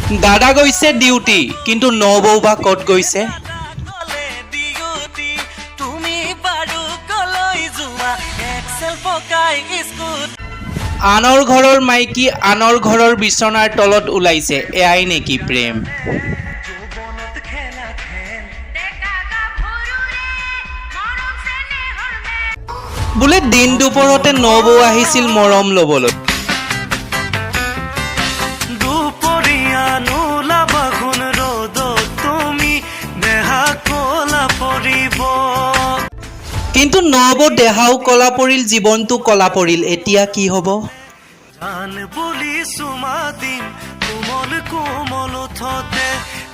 দাদা গৈছে ডিউটি, কিন্তু নবৌ বা ক'ত গৈছে? গলে ডিউটি, তুমি বাৰু কলৈ যোৱা এক্সেল পকাই স্কুট? আনৰ ঘৰৰ মাইকী আনৰ ঘৰৰ বিচনাৰ তলত ওলাইছে, এয়াই নেকি প্ৰেম? যৌৱনত খেলা খেল। ডেকা গাভৰুৰে মৰম চেনেহৰ মেল। বোলে দিন দুপৰতে নবৌ আহিছিল মৰম ল'বলৈ। দুপৰীয়া নোলাবা ঘন ৰ'দত, তুমি দেহা কলা পৰিব। কিন্তু নবৌ দেহাও কলা পৰিল, জীৱনটো কলা পৰিল। এতিয়া কি হ'ব? জান বুলি চুমা দিম কোমল কোমল ওঁঠতে,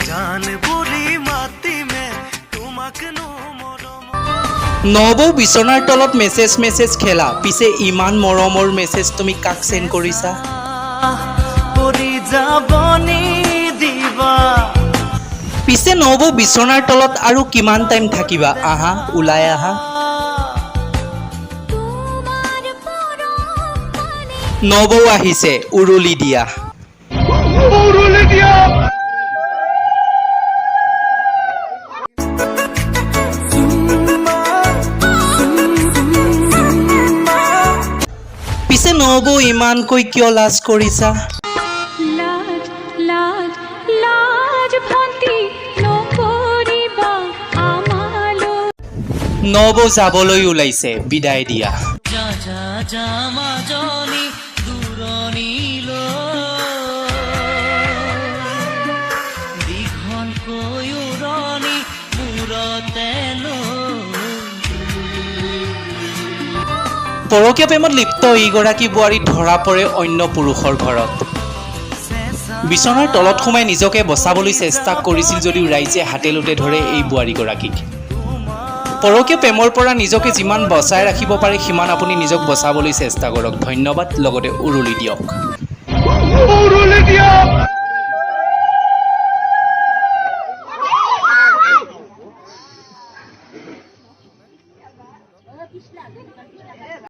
জান বুলি মাতিমে তোমাক নো মৰম। নবৌ বিচনাৰ তলত মেছেজ মেছেজ খেলা। পিছে ইমান মৰমৰ মেছেজ তুমি কাক চেণ্ড কৰিছা? কৰি যাব নিদিবা। পিছে নবৌ, বিচনাৰ তলত আৰু কিমান টাইম থাকিবা? আহা, ওলাই আহা। তোমাৰ পৰশ পালে নবৌ আহিছে, উৰুলি দিয়া। উৰুলি দিয়া। পিছে নবৌ, ইমানকৈ কিয় লাজ কৰিছা? লাজ লাজ লাজ ভন্তি নকৰিবা আমালৈ। নবৌ যাবলৈ ওলাইছে, বিদায় দিয়া। যা যা যা মাজনী দূৰণিলৈ, দীঘলকৈ উৰণি মূৰতে লৈ। পৰকীয়া প্ৰেমত লিপ্ত এইগৰাকী বোৱাৰী ধৰা পৰে অন্য পুৰুষৰ ঘৰত। বিচনাৰ তলত সোমাই নিজকে বচাবলৈ চেষ্টা কৰিছিল যদিও ৰাইজে হাতে লোটে ধৰে এই বোৱাৰীগৰাকীক। পৰকীয়া প্ৰেমৰ পৰা নিজকে যিমান বচাই ৰাখিব পাৰে, সিমান আপুনি নিজক বচাবলৈ চেষ্টা কৰক। ধন্যবাদ, লগতে উৰুলি দিয়ক। উৰুলি দিয়া।